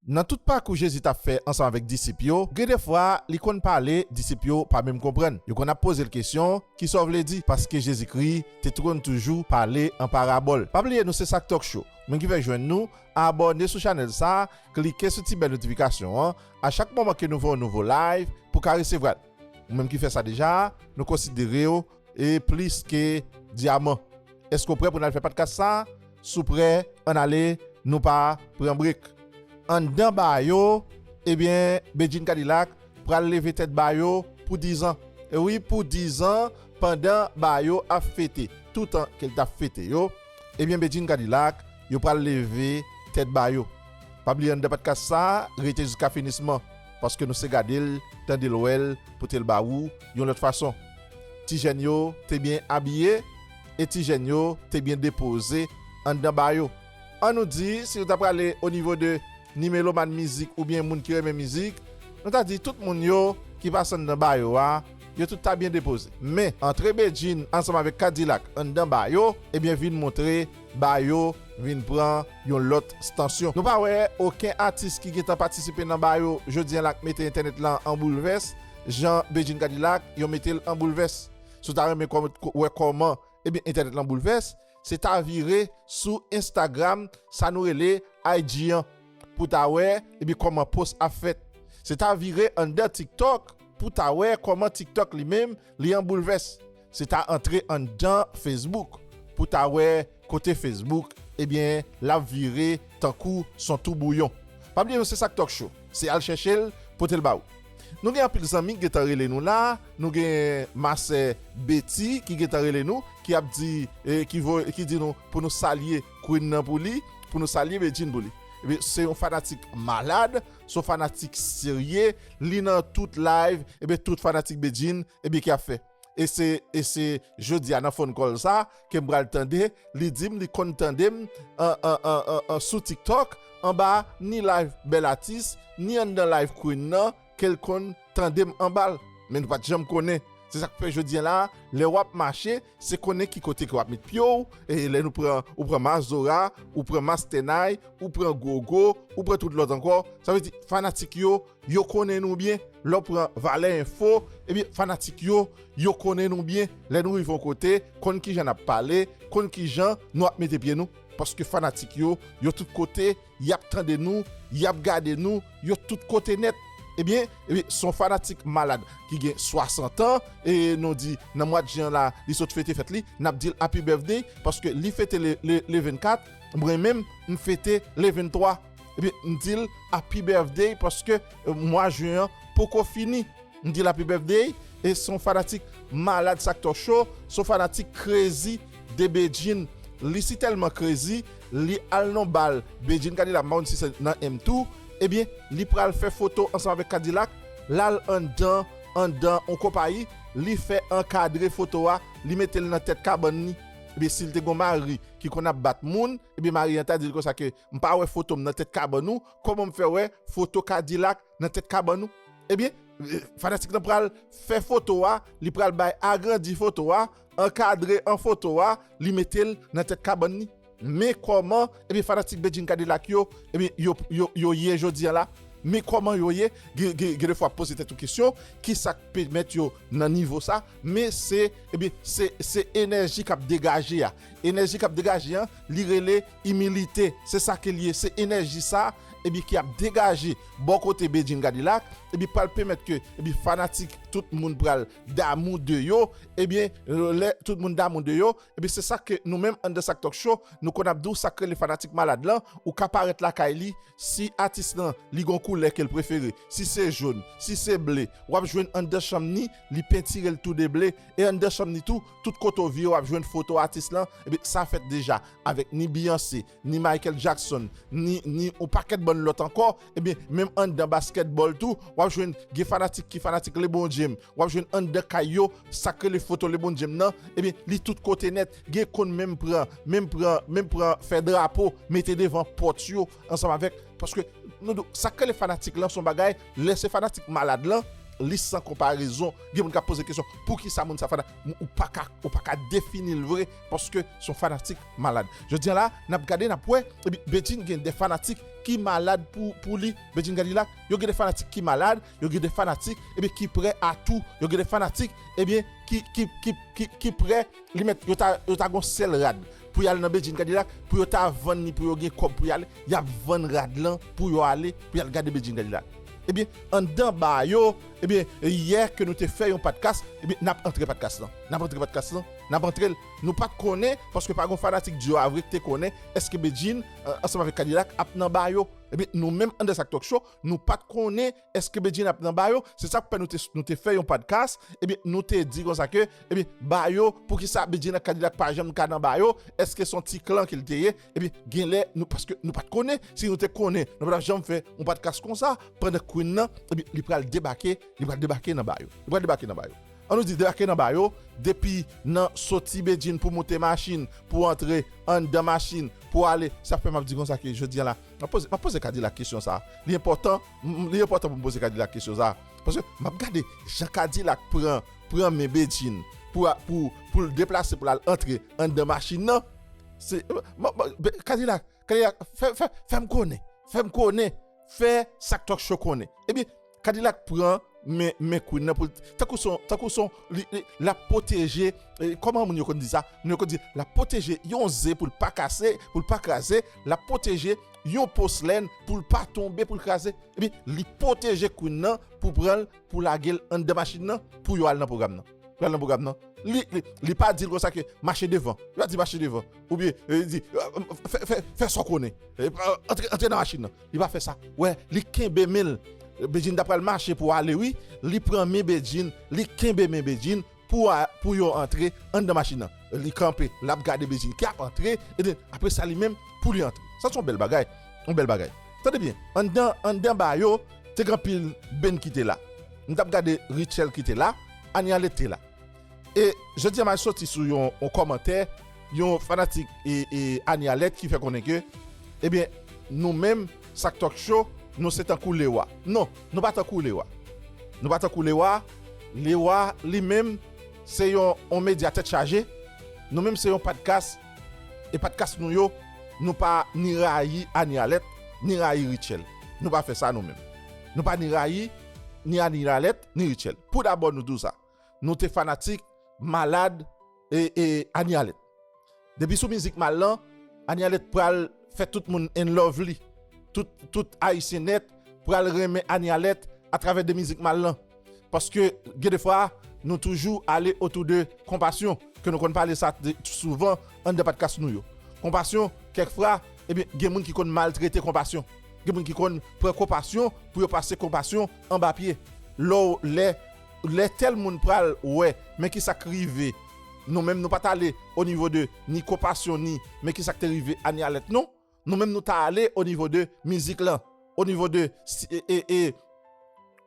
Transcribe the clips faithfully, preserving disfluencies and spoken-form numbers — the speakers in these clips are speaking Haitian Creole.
Nan tout pakou Jezi t ap fè ansanm avèk disip yo, gen defwa li konn pale, disip yo pa menm konprann. Yo konn ap poze l kesyon, "Kisa w vle di?" Paske Jezikri te konn toujou pale an parabòl. Pa bliye nou se Sak Talk Show. Moun ki fèk jwenn nou, abòne sou chanèl sa, klike sou ti bèl notifikasyon an. A chak moman ke nou voye yon nouvo live, pou ka resevwa l. Ou menm ki fè sa deja, nou konsidere w e plis ke dyaman. Èske w prè pou n al fè podcast sa? Si w prè, ann ale, nou pa pran brek. Anndan ba yo, ebyen, Bedjine Kadilak pral leve tèt ba yo pou dizan. E wi, pou dizan, pandan ba yo ap fete, toutan ke l t ap fete yo, ebyen, Bedjine Kadilak, yo pral leve tèt ba yo. Pa bliye anndan podcast sa, rete jiska finisman, paske nou se gade l, tande l, wè l, pote l ba ou yon lòt fason. Ti jèn yo te byen abiye e ti jèn yo te byen depoze anndan ba yo. An nou di, si nou ta prale o nivo de ni meloman mizik oubyen moun ki renmen mizik, nou ta di tout moun yo ki pase anndan ba yo a, yo tout ta byen depoze. Men, antre Bedjine ansanm avèk Kadilak anndan ba yo, ebyen vin montre ba yo vin pran yon lòt stansyon. Nou pa wè okenn atis ki gentan patisipe nan ba yo jodi a la k mete entènèt lan an boulvès, jan Bedjine Kadilak yo mete l an boulvès. Si w ta renmen kòm-, wè kòman, ebyen, entènèt lan boulvès, se ta vire sou Instagram, sa nou rele I G an, pou ta wè, ebyen, kòman post ap fèt. Se ta vire anndan TikTok pou ta wè kòman TikTok li menm, li an boulvès. Se ta antre anndan Facebook pou ta wè kote Facebook, ebyen, l ap vire tankou s on tou bouyon. Pa bliye nou se Sak Talk Show. Se al chèche l, pote l ba ou. Nou gen anpil zanmi ki gentan rele nou la, nou gen masè Betty ki gentan rele nou, ki ap di, e, ki vo-, ki di nou pou nou salye Queen nan pou li, pou nou salye Bedjine pou li. Ebyen, se yon fanatik malad, se yon fanatik serye, li nan tout live, ebyen, tout fanatik Bedjine, ebyen, ki ap fè. E se, e se jodi a nan phone call sa, ke m pral tande, li di m li konn tande m, an, an, an, an, an, sou TikTok, anba ni live Bèl Atis, ni anndan live Queen nan, ke l konn tande m anba l. Men nou pa t janm konnen. Se sa k fè jodi a la, lè w ap mache, se konnen ki kote ke w ap met pye w, e lè nou pran, ou pran Mazora, ou pran Mastènay, ou pran Gogo, ou pran tout lòt ankò. Sa vle di, fanatik yo, yo konnen nou byen. Lè w pran Valè Enfo, ebyen, fanatik yo, yo konnen nou byen. Lè nou rive yon kote, konn kijan n ap pale, konn kijan nou ap mete pye nou. Paske fanatik yo, yo tout kote, y ap tande nou, y ap gade nou, yo tout kote nèt. Ebyen, ebyen, s on fanatik malad ki gen swasant an, e nou di, nan mwa jen la, li sot fete fèt li, n ap di l happy birthday, paske li fete le, le, le vennkat, mwen menm, m fete le venntwa. Ebyen, m di l happy birthday, paske, e, mwa jen an poko fini. M di l happy birthday, e s on fanatik malad Sak Talk Show, s on fanatik crazy de Bedjine. Li si tèlman crazy, li al nan bal Bedjine Kadilak, m pa konn si se nan M tou, ebyen, li pral fè foto ansanm avèk Kadilak, l al anndan, anndan on konpayi, li fè ankadre foto a, li mete l nan tèt kabann li. Ebyen, si l te gon mari ki konn ap bat moun, ebyen, mari an ta di l konsa ke, "M pa wè foto m nan tèt kabann ou, kòman m fè wè foto Kadilak nan tèt kabann ou?" Ebyen, e, fanatik lan pral fè foto a, li pral bay agrandi foto a, ankadre an foto a, li mete l nan tèt kabann li. Men kòman, ebyen, fanatik Bedjine Kadilak yo, ebyen, yo, yo, yo ye jodi a la. Men kòman yo ye, gen, gen, gen defwa poze tèt ou kesyon, ki sa k pèmèt yo nan nivo sa, men se, ebyen, se, se enèji k ap degaje a. Enèji k ap degaje an, li rele imilite. Se sa ke l ye, se enèji sa, ebyen, ki ap degaje bò kote Bedjine Kadilak, ebyen, pral pèmèt ke, ebyen, fanatik, tout moun pral damou de yo, ebyen, lè tout moun damou de yo, ebyen, se sa ke nou menm anndan Sak Talk Show, nou konn ap di w sa k rele fanatik malad lan, ou ka parèt lakay li, si atis lan, li gon koulè ke l prefere, si se jòn, si se ble, w ap jwenn anndan chanm ni, li pentire l tou de ble, e anndan chanm ni tou, tout kote w vire, w ap jwenn foto atis lan, ebyen, sa fèt deja, avèk ni Beyoncé, ni Michael Jackson, ni, ni yon pakèt bann lòt ankò, ebyen, menm anndan baskètbòl tou, w ap jwenn gen fanatik ki fanatik LeBron James, w ap jwenn anndan kay yo, sa k rele foto LeBron James nan, ebyen, li tout kote nèt, gen konn menm pran, menm pran, menm pran fè drapo, mete devan pòt yo, ansanm avèk, paske nou di w, sa k rele fanatik lan, s on bagay, lè se fanatik malad lan, li san konparezon. Gen moun k ap poze kesyon, poukisa moun sa fanatik? Ou pa ka, ou pa ka defini l vre, paske se yon fanatik malad. Jodi a la, n ap gade, n ap wè, epi Bedjine gen de fanatik ki malad pou, pou li. Bedjine Kadilak, yo gen de fanatik ki malad, yo gen de fanatik, epi ki prè a tou, yo gen de fanatik, ebyen, ki, ki, ki, ki, ki prè, li mèt, yo ta, yo ta gon sèl rad pou y al nan Bedjine Kadilak, pou yo ta vann li, pou yo gen kòb pou y ale, y ap vann rad lan pou yo ale, pou y al gade Bedjine Kadilak. Ebyen, anndan ba yo, ebyen, yè ke nou te fè yon podcast, ebyen, n ap antre podcast lan. N ap antre podcast lan, n ap antre l. Nou pa t konnen, paske pa gon fanatik Dior a vre ki te konnen, èske Bedjine, euh, ansanm avèk Kadilak, ap nan ba yo. Ebyen, nou menm anndan Sak Talk Show, nou pa t konnen èske Bedjine ap nan ba yo. Se sa k fè nou te, nou te fè yon podcast. Ebyen, nou te di konsa ke, ebyen, ba yo, poukisa Bedjine ak Kadilak pa janm ka nan ba yo? Èske se yon ti klan ke l te ye? Ebyen, genlè, nou, paske nou pa t konnen. Si nou te konnen, nou pa t ap janm fè yon podcast konsa. Pandan Queen nan, ebyen, li pral debake, li pral debake nan ba yo. Li pral debake nan ba yo. An nou di debake nan ba yo, depi nan soti Bedjine pou monte machin, pou antre anndan machin, pou ale. Sa fè m ap di konsa ke jodi a la, m ap poze, m ap poze Kadilak kesyon sa. Li enpòtan, m, m, li enpòtan pou m poze Kadilak kesyon sa. Paske m ap gade jan Kadilak pran, pran men Bedjine pou, pou, pou l deplase pou l al antre anndan machin nan. Se, m, m, Be-, Kadilak, Kadilak, fè, fè, fè m konnen. Fè m konnen. Fè Sak Talk Show konnen. Ebyen, Kadilak pran men, men Queen nan pou l, tankou se yon, tankou se yon, li, li, l ap pwoteje, e, kòman moun yo konn di sa? Moun yo konn di, l ap pwoteje yon ze pou l pa kase, pou l pa kraze, l ap pwoteje yon poslèn pou l pa tonbe, pou l kraze. Ebyen, li pwoteje Queen nan pou pran l, pou lage l anndan machin nan, pou yo al nan pwogram nan. Pou yo al nan pwogram nan. Li, li, li pa di l konsa ke mache devan. Li pa di mache devan. Oubyen, e, li di, e, fè, fè, fè sa w konnen. E, antre, antre nan machin nan. Li pa fè sa. Wè, li kenbe men l. Bedjine ta pral mache pou ale, wi. Li pran men Bedjine, li kenbe men Bedjine pou a, pou yo antre anndan machin nan. Li kanpe, l ap gade Bedjine ki ap antre, e de, apre sa li menm pou li antre. Sa se yon bèl bagay. Yon bèl bagay. Tande byen, anndan, anndan ba yo, te gen anpil Ben ki te la. M t ap gade Rutshelle ki te la, Anie Alerte te la. E jodi a m al soti sou yon, yon kòmantè, yon fanatik e, e Anie Alerte ki fè konnen ke, ebyen, nou menm, Sak Talk Show, nou se tankou Lewa. Non, nou pa tankou Lewa. Nou pa tankou Lewa. Lewa, li menm, se yon, yon medya tèt chaje. Nou menm, se yon podcast. E podcast nou yo, nou pa ni rayi Anie Alerte, ni rayi Rutshelle. Nou pa fè sa nou menm. Nou pa ni rayi ni Anie Alerte, ni Rutshelle. Pou dabò, nou di w sa. Nou te fanatik, malad, e, e Anie Alerte. Depi sou mizik mal lan, Anie Alerte pral fè tout moun in love li. Tout, tout Ayisyen nèt pral renmen Anie Alerte atravè de mizik mal lan. Paske gen de fwa, nou toujou ale otou de Konpasyon, ke nou konn pale sa de, souvan anndan podcast nou yo. Konpasyon, kèk fwa, ebyen, gen moun ki konn maltrete Konpasyon. Gen moun ki konn pran Konpasyon pou yo pase Konpasyon anba pye. Lè w, lè, lè tèl moun pral wè, men ki sa k rive. Nou menm, nou pa t ale o nivo de ni Konpasyon, ni, men ki sa k te rive Anie Alerte, non. Nou menm, nou ta ale o nivo de mizik lan, o nivo de si-, e, e, e,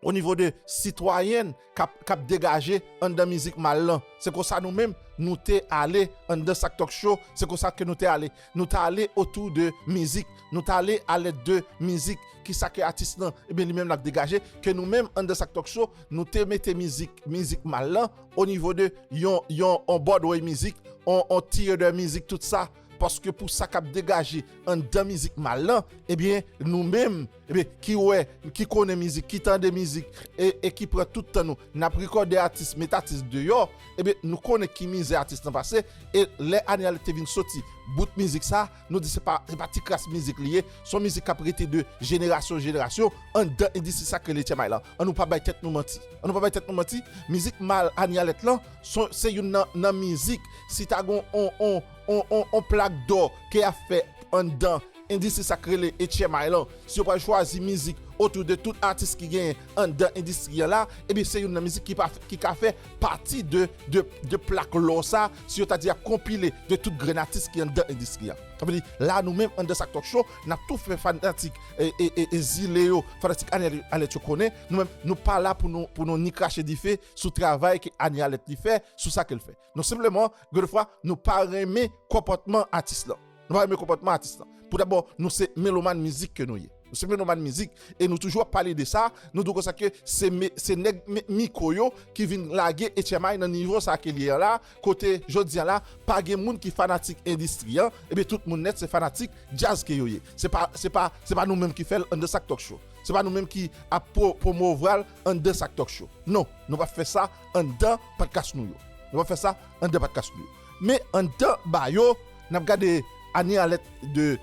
o nivo de sitwayèn k ap, k ap degaje anndan mizik mal lan. Se konsa nou menm, nou te ale anndan Sak Talk Show, se konsa ke nou te ale. Nou ta ale otou de mizik, nou ta ale alèd de mizik, ki sa ke atis lan, ebyen, li menm l ap degaje, ke nou menm anndan Sak Talk Show, nou te mete mizik, mizik mal lan, o nivo de yon, yon, yon Broadway mizik, yon, yon theater mizik, tout sa. Paske pou sa k ap degaje anndan mizik mal lan, ebyen, nou menm, ebyen, ki wè, ki konnen mizik, ki tande mizik, e, e ki pran tout tan nou, n ap rekòde atis, met atis deyò, ebyen, nou konnen ki mizè atis lan pase, e lè Anie Alerte te vin soti bout mizik sa, nou di se pa, se pa ti kras mizik li ye, se yon mizik k ap rete de jenerasyon an jenerasyon anndan endistri sa k rele Etchy Milan. An nou pa bay tèt nou manti. An nou pa bay tèt nou manti, mizik mal Anie Alerte lan, se, se youn nan, nan mizik, si ta gon on, on, on, on, on plak dò ke y ap fè anndan endistri sa k rele Etchy Milan, si yo pral chwazi mizik otou de tout atis ki genyen anndan endistri an la, ebyen, se youn nan mizik ki pa, ki ka fè pati de, de, de plak lò sa, si yo ta di y ap konpile de tout grenn atis ki anndan endistri an. Sa vle di, la, nou menm, anndan Sak Talk Show, n ap tou fè fanatik, e, e, e, e zile yo, fanatik Anie Alerte yo konnen, nou menm, nou pa la pou nou, pou nou ni krache dife sou travay ke Anie Alerte li fè, sou sa ke l fè. Nou senpleman, gen de fwa, nou pa renmen konpòtman atis lan. Nou pa renmen konpòtman atis lan. Pou dabò, nou se melomàn mizik ke nou ye. Se fenomàn mizik. E nou toujou ap pale de sa, nou di w konsa ke se, se nèg mikwo yo ki vin lage H M I nan nivo sa ke l ye a la, kote jodi a la, pa gen moun ki fanatik endistri an, ebyen tout moun nèt se fanatik djaz ke yo ye. Se pa, se pa, se pa nou menm ki fè l anndan Sak Talk Show. Se pa nou menm ki ap pwomouvwa l anndan Sak Talk Show. Non, nou p ap fè sa anndan podcast nou yo. Nou p ap fè sa anndan podcast nou yo. Men anndan ba yo, n ap gade ane alèt de,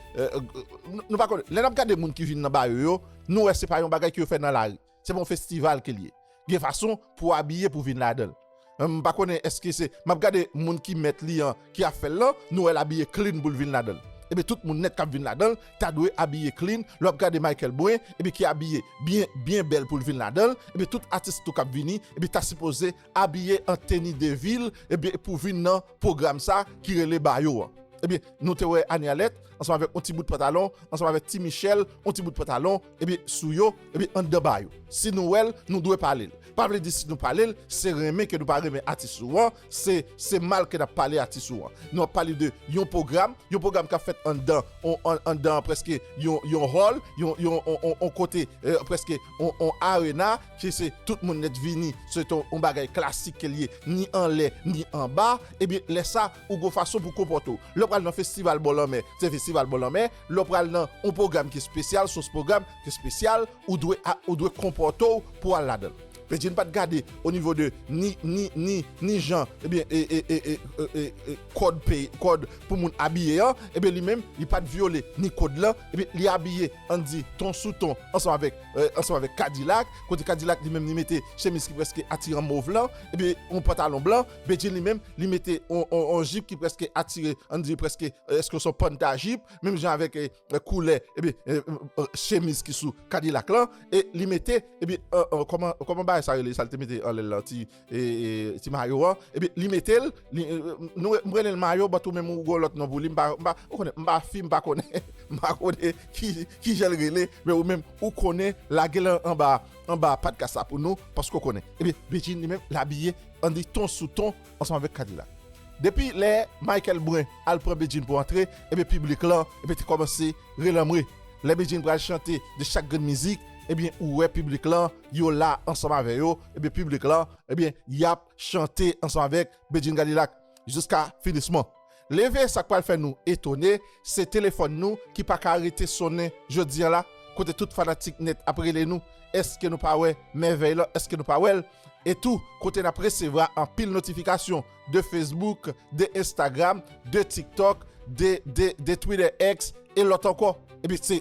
nou pa konnen, lè n ap gade moun ki vin nan ba yo yo, nou wè se pa yon bagay ke yo fè nan lari. Se pa yon festival ke l ye. Gen fason pou w abiye pou w vin ladan l. M pa konnen èske se, m ap gade moun ki mèt li an, ki ap fè l lan, nou wè l abiye clean pou l vin ladan l. Ebyen tout moun nèt k ap vin ladan l ta dwe abiye clean. Lè w ap gade Michael Brun, ebyen ki abiye byen, byen bèl pou l vin ladan l, ebyen tout atis tou k ap vini, ebyen ta sipoze abiye an teni de vil, ebyen pou vin nan pwogram sa ki rele ba yo an. Ebyen, nou te wè Anie Alerte ansanm avèk yon ti bout pantalon, ansanm avèk Ti Michel, yon ti bout pantalon, ebyen, sou yo, ebyen, anndan ba yo. Si nou wè l, nou dwe pale l. Pa vle di si nou pale l, se renmen ke nou pa renmen atis ou an, se, se mal ke n ap pale atis ou an. Nou ap pale de yon pwogram, yon pwogram k ap fèt anndan, on, an, anndan prèske yon, yon hall, yon, yon, on, on, on kote, eh, prèske on, on arena, ki se tout moun nèt vini, se t on, on bagay klasik ke l ye, ni anlè, ni anba, ebyen, lè sa, ou gon fason pou konpòte w. Lè w pral nan festival bò lanmè, se festival bò lanmè, lè w pral nan on pwogram ki espesyal, se on pwogram ki espesyal, ou dwe a, ou dwe konpòte w pou w al ladan l. Bedjine pa t gade o nivo de ni, ni, ni, ni jan, ebyen, e, e, e, e, e, e, e, kòd peyi, kòd pou moun abiye an, ebyen, li menm, li pa t vyole ni kòd lan, ebyen, li abiye, ann di, ton sou ton, ansanm avèk, eh, ansanm avèk Kadilak, kote Kadilak li menm, li mete chemiz ki prèske atiran mov lan, ebyen, yon pantalon blan, Bedjine li menm, li mete yon, yon, yon jip ki prèske atire, ann di, prèske, eh, èske se yon panta jip, menm jan avèk, eh, eh, koulè, ebyen, eh, eh, chemiz ki sou Kadilak lan, e li mete, ebyen, eh, eh, kòman, kòman bagay sa rele, sa l te mete anlè l lan, ti, eh, eh, ti mayo an, ebyen, li mete l, li, eh, nou, m rele l mayo, but ou menm ou gon lòt non pou li, m pa, m pa, ou konnen, m pa fi, m pa konnen, m pa konnen ki, ki jan l rele, men ou menm, ou konnen, lage l anba, anba podcast la pou nou, paske w konnen. Ebyen, Bedjine li menm, l abiye, ann di ton sou ton, ansanm avèk Kadilak. Depi lè Michael Brun al pran Bedjine pou antre, ebyen piblik lan, ebyen te kòmanse relanmwe. Lè Bedjine pral chante de chak grenn mizik, ebyen ou wè piblik lan, yo la ansanm avè yo, ebyen piblik lan, ebyen y ap chante ansanm avèk Bedjine Kadilak jiska finisman. Leve sa k pral fè nou etone, se telefòn nou ki pa ka rete sonnen jodi a la, kote tout fanatik nèt ap rele nou, èske nou pa wè mèvèy lan, èske nou pa wè l? E tou, kote n ap resevwa anpil notifikasyon de Facebook, de Instagram, de TikTok, de, de, de Twitter X, e lòt ankò. Ebyen, se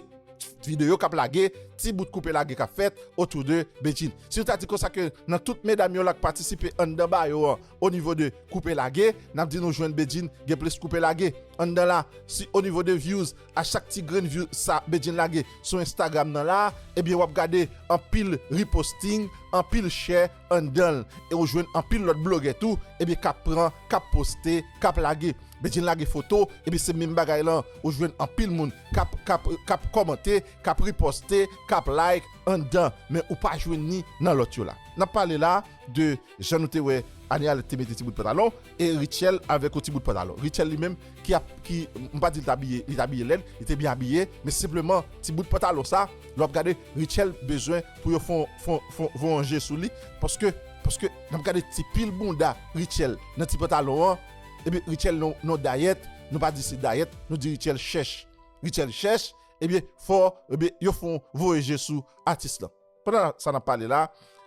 videyo k ap lage, ti bout koupe lage k ap fèt otou de Bedjine. Si nou ta di konsa ke nan tout medam yo la k patisipe anndan ba yo an, o nivo de koupe lage, n ap di nou jwenn Bedjine gen plis koupe lage anndan la. Si o nivo de views, a chak ti grenn views sa Bedjine lage sou Instagram nan la, ebyen w ap gade anpil reposting, anpil share anndan l. E w jwenn anpil lòt blogè tou, ebyen k ap pran, k ap poste, k ap lage. Bedjine lage foto, ebyen se menm bagay lan, ou jwenn anpil moun k ap, k ap, k ap kòmante, k ap reposte, k ap like anndan, men ou pa jwenn ni nan lòt yo la. N ap pale la de jan nou te wè Anie Alerte te mete ti bout pantalon, e Rutshelle avèk yon ti bout pantalon. Rutshelle li menm, ki ap, ki, m pa di l t abiye, li t abiye lèd, li te byen abiye, men senpleman, ti bout pantalon sa, lè w ap gade, Rutshelle bezwen pou yo fè yon, fè yon, fè yon, fè yon je sou li, paske, paske n ap gade ti pil bounda Rutshelle nan ti pantalon an, ebyen Rutshelle nan, nan dayèt, nou pa di se dayèt, nou di Rutshelle chèch. Rutshelle chèch, ebyen, fò, ebyen, yo fè yon voye je sou atis lan. Pandan sa n ap pale la,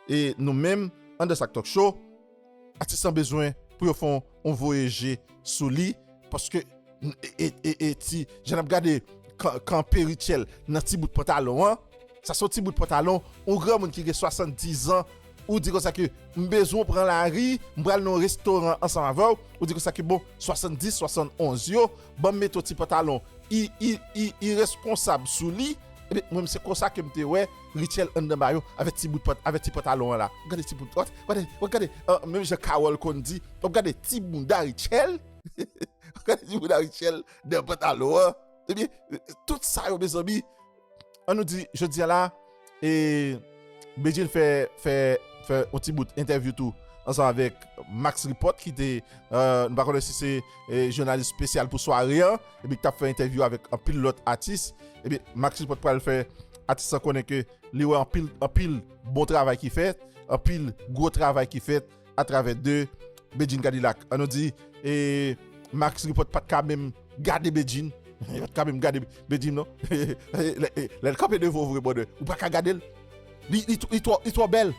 e nou menm, anndan Sak Talk Show, atis lan bezwen pou yo fè yon, yon voye je sou li, paske, e, e, e, e ti, jan n ap gade kan-, kanpe Rutshelle nan ti bout pantalon an, sa se yon ti bout pantalon, yon granmoun ki gen swasanndiz an, ou di konsa ke m bezwen w pran lari, m pral nan yon restoran ansanm avè w, ou di konsa ke bon, swasanndis, swasannonz yo, ban m mete yon ti pantalon i, i, i, iresponsab sou li, ebyen, mwen, se konsa ke m te wè Rutshelle anndan ba yo, avèk ti bout pant-, avèk ti pantalon an la. W ap gade ti bout, w ap gade, w ap gade, ah, menm jan Carole konn di, w ap gade ti bounda Rutshelle, w ap gade ti bounda Rutshelle nan pantalon an. Ebyen, tout sa yo, mezanmi, ann nou di, jodi a la, e, Bedjine fè, fè, fè yon ti bout entèvyou tou, ansanm avèk Max Report, ki te, eh, nou pa konnen si se, eh, jounalis espesyal pou sware an, epi ki t ap fè entèvyou avèk anpil lòt atis. Epi Max Report pral fè, Atis lan konnen ke li wè anpil, anpil bon travay ki fèt, anpil gwo travay ki fèt atravè de Bedjine Cadillac. An nou di, e, Max Report pa t ka menm gade Bedjine. Li pa t ka menm gade Bedjine, non. Lè, lè l kanpe devan w vre, brother, ou pa ka gade l. Li, li, li twò, li twò bèl.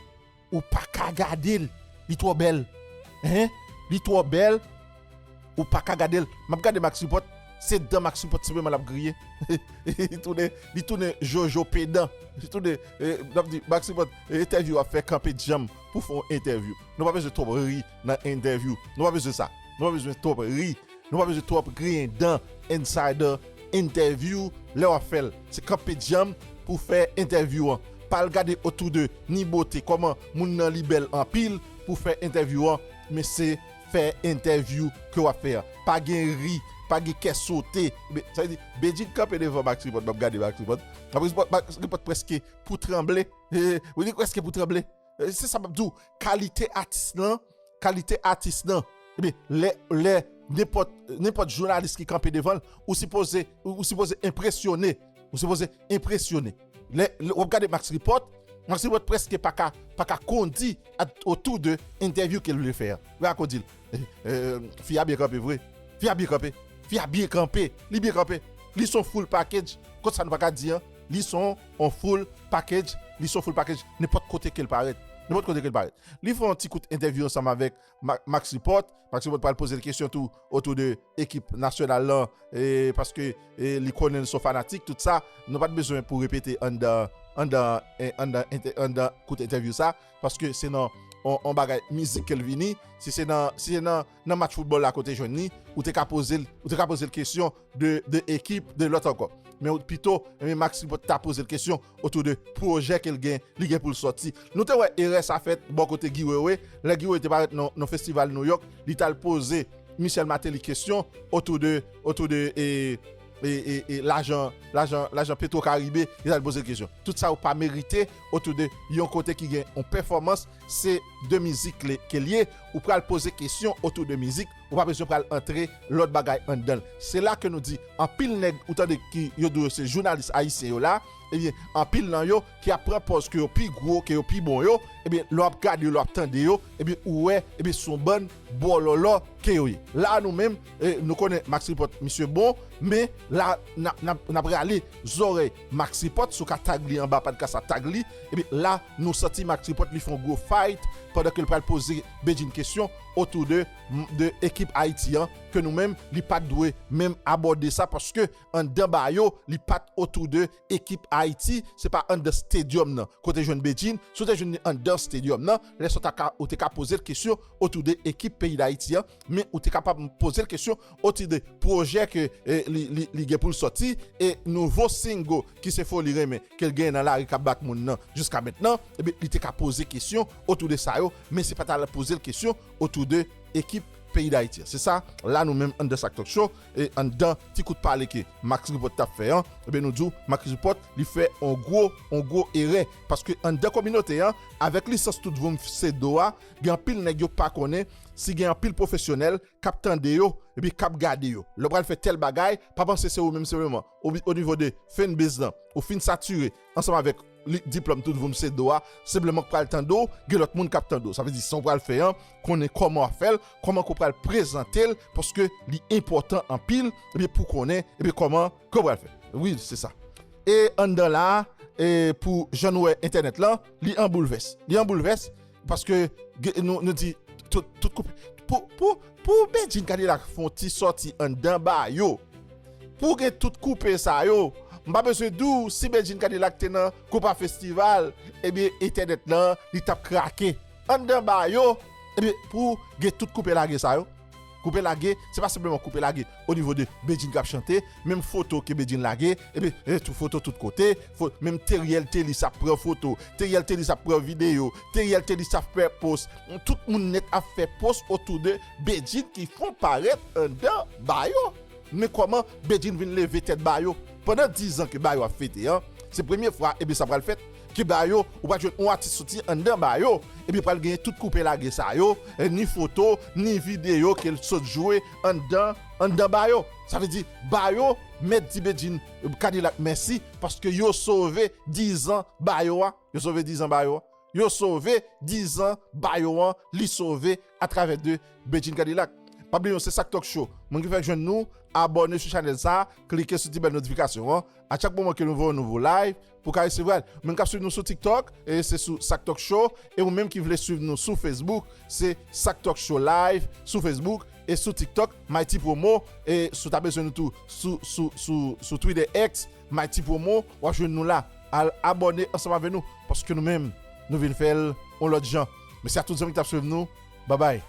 Ou pa ka gade l. Li twò bèl. Hein? Li twò bèl. Ou pa ka gade l. M ap gade Max Report. Se dan Max Report senpleman l ap griye. Li tounen, li tounen Jojo Pedan. Li tounen, eh, n ap di, Max Report, eh, entèvyou w ap fè kanpe djanm pou fè yon entèvyou. Nou pa bezwen twòp ri nan entèvyou. Nou pa bezwen sa. Nou pa bezwen twòp ri. Nou pa bezwen twòp griyen dan inside the interview lè w ap fè l. Se kanpe djanm pou fè entèvyou an. Pa al gade otou de ni bote, kòman moun nan li bèl anpil pou fè entèvyou an, men se fè entèvyou ke w ap fè an. Pa gen ri, pa gen kè sote. Be-, sa vle di, Bedjine kanpe devan Max Report, m ap gade Max Report. Max Report, Max Report prèske pou tranble. Ou di prèske pou tranble. Eh, se sa m ap di w, kalite atis lan, kalite atis lan. Ebyen, lè, lè nenpòt, nenpòt jounalis ki kanpe devan l, ou sipoze, ou, ou sipoze enpresyone. Ou sipoze enpresyone. Lè, lè w ap gade Max Report, Max Report prèske pa ka, pa ka kondi at-, otou de entèvyou ke l vle fè a. Wè a kondi l. Eh, eh, fi a byen kanpe vre. Fi a byen kanpe. Fi a byen kanpe. Li byen kanpe. Li se yon full package. Kot sa nou pa ka di an? Li se yon full package. Li se yon full package. Nenpòt kote ke l parèt. Nenpòt kote ke l parèt. Li fè yon ti kout entèvyou ansanm avèk Ma-, Max Report. Max Report pral poze l kesyon tou otou de ekip nasyonal lan, e, paske, e, li konnen l se yon fanatik, tout sa. Nou pa t bezwen pou repete anndan, anndan, e, anndan, ente-, anndan kout entèvyou sa, paske se nan on, on bagay mizik ke l vini. Si se nan, si se nan, nan match foutbòl la ke w te jwenn li, ou te ka poze l, ou te ka poze l kesyon de, de ekip, de lòt ankò. Men ou pito, men Max Report ta poze l kesyon otou de pwojè ke l gen, li gen pou l sòti. Nou te wè erè sa fèt bò kote Guy Wewe, lè Guy Wewe te parèt nan, nan festival New York, li t al poze Michel Martelly kesyon otou de, otou de, e, e, e, e lajan, lajan, lajan Petro Caribe, li t al poze l kesyon. Tout sa yo pa merite otou de yon kote ki gen yon pèfòmans, se de mizik le-, ke l ye, ou pral poze kesyon otou de mizik, ou pa bezwen pral antre lòt bagay anndan l. Se la ke nou di, anpil nèg, ou tande ki yo di yo se jounalis ayisyen yo la, ebyen, anpil nan yo ki ap pran pòz ke yo pi gwo, ke yo pi bon yo, ebyen, lè w ap gade yo, lè w ap tande yo, ebyen, ou wè, ebyen, se yon bann bòlòlò ke yo ye. La, nou menm, e, nou konnen Max Report, misye bon, men la, n ap, n ap, n ap rale zòrèy Max Report, si w ka tag li anba podcast la, tag li, ebyen, la, nou santi Max Report, li fè yon gwo fight pandan ke l pral poze Bedjine kesyon otou de, de ekip Ayiti an, ke nou menm, li pa t dwe menm abòde sa, paske anndan ba yo, li pa t otou de ekip Ayiti, se pa anndan stadium nan. Kote jwenn Bedjine, si w te jwenn li anndan stadium nan, lè sa w ta ka, ou te ka poze l kesyon otou de ekip peyi Dayiti an, men ou te kapab poze l kesyon otou de pwojè ke, e, li, li, li gen pou l sòti, e nouvo single ki se Foli Renmen, ke l genyen nan lari k ap bat moun nan jiska mentnan, ebyen, li te ka poze kesyon otou de sa yo, men se pa t al poze l kesyon otou de ekip peyi Dayiti an. Se sa, la nou menm anndan Sak Talk Show, e anndan ti kout pale ke Max Report t ap fè an, ebyen nou di w, Max Report, li fè on gwo, on gwo erè, paske anndan kominote an, avèk lisans Tout Voum Se Do a, gen anpil nèg yo pa konnen si gen anpil pwofesyonèl k ap tande yo, epi k ap gade yo. Lè w pral fè tèl bagay, pa panse se ou menm senpleman. O, o nivo de fanbase lan, ou fin satire ansanm avèk li, diplòm Tout Voum Se Do a, senpleman k pral tande w, gen lòt moun k ap tande w. Sa vle di, sa w pral fè an, konnen kòman w ap fè l, kòman ke w pral prezante l, paske li enpòtan anpil, ebyen, pou konnen, ebyen, kòman ke w pral fè. Wi, se sa. E anndan la, e pou jan nou wè entènèt lan, li an boulvès. Li an boulvès, paske ge-, nou, nou di tout, tout koup-, pou, pou, pou Bedjine Cadillac fè yon ti sòti anndan ba yo, pou gen tout koupe sa yo, m pa bezwen di w si Bedjine Cadillac te nan Koupa Festival, ebyen, entènèt lan, li t ap krake. Anndan ba yo, ebyen, pou gen tout koupe lage sa yo. Koupe lage, se pa senpleman koupe lage o nivo de Bedjine k ap chante, menm foto ke Bedjine lage, ebyen, e, tout foto tout kote, fo-, menm Teriel Telis ap pran foto, Teriel Telis ap pran videyo, Teriel Telis ap fè post. Tout moun nèt ap fè post otou de Bedjine ki fè w parèt anndan ba yo. Men kòman Bedjine vin leve tèt ba yo? Pandan diz an ke ba yo ap fete an, se premye fwa, ebyen, sa pral fèt, ke ba yo, ou pral jwenn yon atis soti anndan ba yo, ebyen, pral genyen tout koupe lage sa yo, e, ni foto, ni videyo ke l sot jwe anndan, anndan ba yo. Sa vle di, ba yo, mèt di Bedjine Kadilak mèsi, paske yo sove dizan ba yo a. Yo sove dizan ba yo a. Yo sove dizan ba yo an, li sove atravè de Bedjine Kadilak. Pa bliye, se Sak Talk Show. Moun ki fèk jwenn nou, abòne sou chanèl sa, klike sou ti bèl notifikasyon an. A chak moman ke nou voye yon nouvo live, pou ka resevwa l. Moun k ap swiv nou sou TikTok, e se sou Sak Talk Show. E ou menm ki vle swiv nou sou Facebook, se Sak Talk Show Live sou Facebook e sou TikTok, Mighty Promo. E si w ta bezwen nou tou sou, sou, sou, sou Twitter X, Mighty Promo, w ap jwenn nou la. Al abòne ansanm avè nou, paske nou menm, nou vin fè l yon lòt jan. Mèsi a tout zanmi ki t ap swiv nou. Babay.